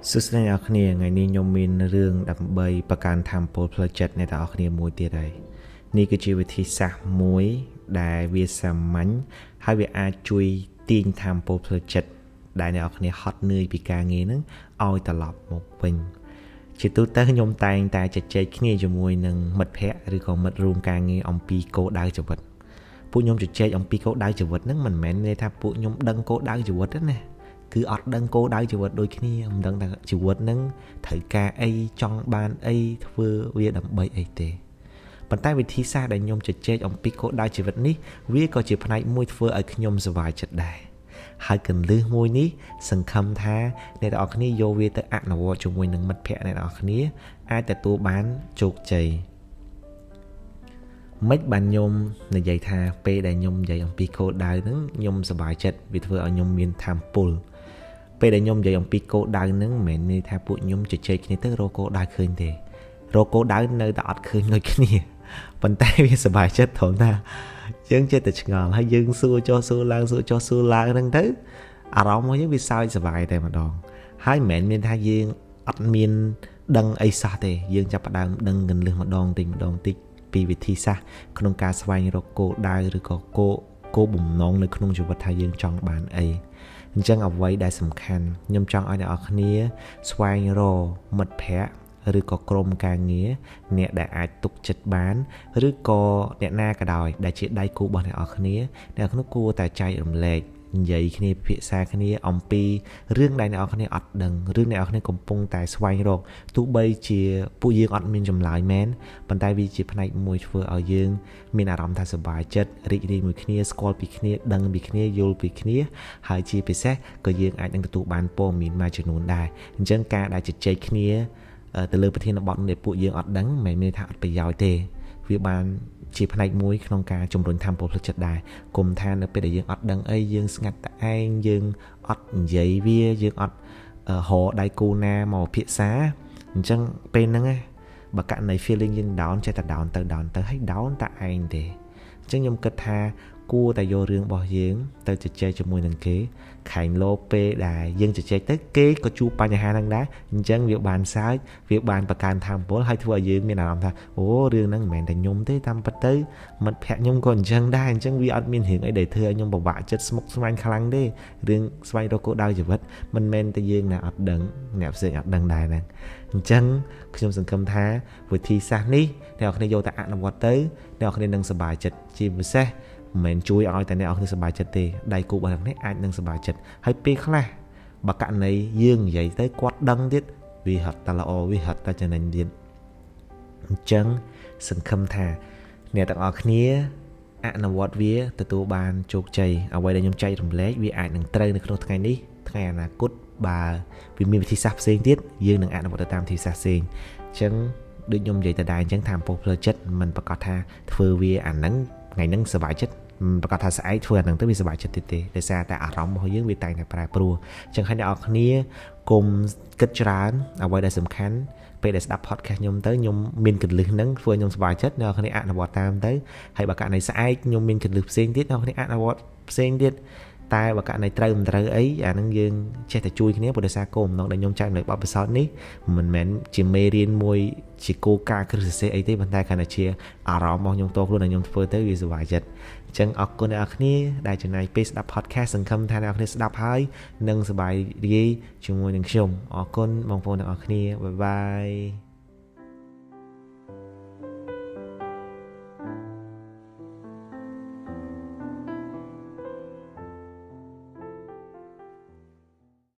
សួស្តីអ្នកនរគ្នាថ្ងៃនេះខ្ញុំមានរឿងដើម្បីបង្កើនថាមពលផ្លូវចិត្តអ្នកទាំងអស់គ្នាមួយទៀតហើយនេះគឺជាវិធីសាស្ត្រមួយដែលវាសាមញ្ញហើយវាអាចជួយទាញថាមពលផ្លូវចិត្តដែលអ្នកនរគ្នាហត់នឿយពីការងារហ្នឹងឲ្យត្រឡប់មកវិញជាទូទៅខ្ញុំតែងតែជជែកគ្នាជាមួយនឹងមិត្តភ័ក្តិឬក៏មិត្តរួមការងារអំពីគោលដៅជីវិតពួកខ្ញុំជជែកអំពីគោលដៅជីវិតហ្នឹងមិនមែនន័យថាពួកខ្ញុំដឹងគោលដៅជីវិតទេណាគឺអត់ដឹងគោលដៅជីវិតដូចគ្នាមិនដឹងថាជីវិតហ្នឹងត្រូវការអីចង់បានអីធ្វើវាដើម្បីអីទេប៉ុន្តែវិធីសាស្ត្រដែលខ្ញុំជជែកអំពីគោលដៅជីវិតនេះវាក៏ជាផ្នែកមួយធ្វើឲ្យខ្ញុំសប្បាយចិត្តដែរហើយកន្លឹះមួយនេះសង្ឃឹមថាអ្នកទាំងអស់គ្នាយកវាទៅអនុវត្តជាមួយនឹងមិត្តភ័ក្តិអ្នកទាំងអស់គ្នាអាចទទួលបានជោគជ័យមិនបានខ្ញុំនិយាយថាពេលដែលខ្ញុំនិយាយអំពីគោលដៅហ្នឹងខ្ញុំសប្បាយចិត្តវាធ្វើឲ្យខ្ញុំមានថាមពលពេលដែលខ្ញុំនិយាយអំពីគោលដៅហ្នឹងមិនមែនន័យថាពួកខ្ញុំជជែកគ្នាទៅរកគោលដៅឃើញទេរកគោលដៅនៅតែអត់ឃើញដូចគ្នាប៉ុន្តែវាសប្បាយចិត្តត្រង់ថាយើងចេះតែឆ្ងល់ហើយយើងសួរចុះសួរឡើងសួរចុះសួរឡើងហ្នឹងទៅអារម្មណ៍របស់យើងវាសើចសប្បាយតែម្ដងហើយមិនមែនមានថាយើងអត់មានដឹងអីសោះទេយើងចាប់ផ្ដើមដឹងកន្លឹះម្ដងតិចម្ដងតិចពីវិធីសាស្ត្រក្នុងការស្វែងរកគោលដៅឬក៏គោលបំណងនៅក្នុងជីវិតថាយើងចង់បានអីអញ្ចឹងអ្វីដែលសំខាន់ខ្ញុំចង់ឲ្យអ្នកនរគ្នាស្វែងរកមិត្តភ័ក្តិឬក៏ក្រុមការងារអ្នកដែលអាចទុកចិត្តបានឬក៏អ្នកណាក៏ដោយដែលជាដៃគូរបស់អ្នកនរគ្នាអ្នកនរគួរតែចែករំលែកនិយាយគ្នាពិភាក្សាគ្នាអំពីរឿងដែលអ្នកនរគ្នាអត់ដឹងរឿងអ្នកនរគ្នាកំពុងតែស្វែងរកទោះបីជាពួកយើងអត់មានចម្លើយមែនប៉ុន្តែវាជាផ្នែកមួយធ្វើឲ្យយើងមានអារម្មណ៍ថាសប្បាយចិត្តរីករាយមួយគ្នាស្គាល់ពីគ្នាដឹងពីគ្នាយល់ពីគ្នាហើយជាពិសេសក៏យើងអាចនឹងទទួលបានព័ត៌មានមួយចំនួនដែរអញ្ចឹងការដែលជជែកគ្នាទៅលើប្រធានបទដែលពួកយើងអត់ដឹងមិនមែនមានថាអត់ប្រយោជន៍ទេវាបានជាផ្នែកមួយក្នុងការជំរុញថាមពលផ្លូវចិត្តដែរគុំថានៅពេលដែលយើងអត់ដឹងអីយើងស្ងាត់តែឯងយើងអត់និយាយវាយើងអត់រកដៃគូណាមកពិភាក្សាអញ្ចឹងពេលហ្នឹងបើករណី feeling យើង down ចេះតែ down ទៅ down ទៅហើយ down តែឯងទេអញ្ចឹងខ្ញុំគិតថាគួរតែយករឿងរបស់យើងទៅជជែកជាមួយនឹងគេខែងលោពេលដែលយើងជជែកទៅគេក៏ជួបបញ្ហាហ្នឹងដែរអញ្ចឹងវាបានសើចវាបានបង្កើនថាមពលហើយធ្វើឲ្យយើងមានអារម្មណ៍ថាអូរឿងហ្នឹងមិនមែនតែខ្ញុំទេតាមពិតទៅមិត្តភក្តិខ្ញុំក៏អញ្ចឹងដែរអញ្ចឹងវាអត់មានរឿងអីដែលធ្វើឲ្យខ្ញុំពិបាកចិត្តស្មុគស្មាញខ្លាំងទេរឿងស្វែងរកគោលដៅជីវិតមិនមែនតែយើងណាអត់ដឹងអ្នកផ្សេងអត់ដឹងដែរហ្នឹងអញ្ចឹងខ្ញុំសង្ឃឹមថាវិធីសាស្ត្រនេះអ្នកនរគ្នាយកទៅអនុវត្តទៅអ្នកនរគ្នានឹងសប្បាយចិត្តជាពិសេសមិនមែនជួយឲ្យតែអ្នកនរគ្នាសប្បាយចិត្តទេដៃគូរបស់អ្នកនេះអាចនឹងសប្បាយចិត្តហើយពេលខ្លះបើករណីយើងនិយាយទៅគាត់ដឹងទៀតវាហត់តែល្អវាហត់តែចំណេញទៀតអញ្ចឹងសង្ឃឹមថាអ្នកទាំងអស់គ្នាអនុវត្តវាទទួលបានជោគជ័យអ្វីដែលខ្ញុំចែករំលែកវាអាចនឹងត្រូវនៅក្នុងថ្ងៃនេះថ្ងៃអនាគតបើវាមានវិធីសាស្ត្រផ្សេងទៀតយើងនឹងអនុវត្តទៅតាមវិធីសាស្ត្រផ្សេងអញ្ចឹងដូចខ្ញុំនិយាយទៅដែរអញ្ចឹងថាអំពើផ្លូវចិត្តមិនប្រកាសថាធ្វើវាអាហ្នឹងថ្ងៃហ្នឹងសប្បាយចិត្តមិនប្រកាសថាស្អែកធ្វើអាហ្នឹងទៅវាសប្បាយចិត្តទៀតទេដោយសារតែអារម្មណ៍របស់យើងវាតែងតែប្រែប្រួលអញ្ចឹងហើយអ្នកនរគ្នាកុំគិតច្រើនអ្វីដែលសំខាន់ពេលដែលស្ដាប់ podcast ខ្ញុំទៅខ្ញុំមានកលឹះហ្នឹងធ្វើឲ្យខ្ញុំសប្បាយចិត្តអ្នកនរគ្នាអនុវត្តតាមទៅហើយបើករណីស្អែកខ្ញុំមានកលឹះផ្សេងទៀតអ្នកនរគ្នាអនុវត្តផ្សេងទៀតតែបើករណីត្រូវមិនត្រូវអីអាហ្នឹងយើងចេះតែជួយគ្នាព្រោះដោយសារគោលបំណងដែលខ្ញុំចែករំលែកបទពិសោធន៍នេះមិនមែនជាមេរៀនមួយជាគោលការណ៍គ្រឹះសរសេរអីទេប៉ុន្តែគ្រាន់តែជាអារម្មណ៍របស់ខ្ញុំផ្ទាល់ខ្លួនដែលខ្ញុំធ្វើទៅវាសប្បាយចិត្តអញ្ចឹងអរគុណអ្នកនរគ្នាដែលចំណាយពេលស្ដាប់ podcast សង្ឃឹមថាអ្នកនរគ្នាស្ដាប់ហើយនឹងសប្បាយរីករាយជាមួយនឹងខ្ញុំអរគុណបងប្អូនទាំងអស់គ្នាបាយបាយ។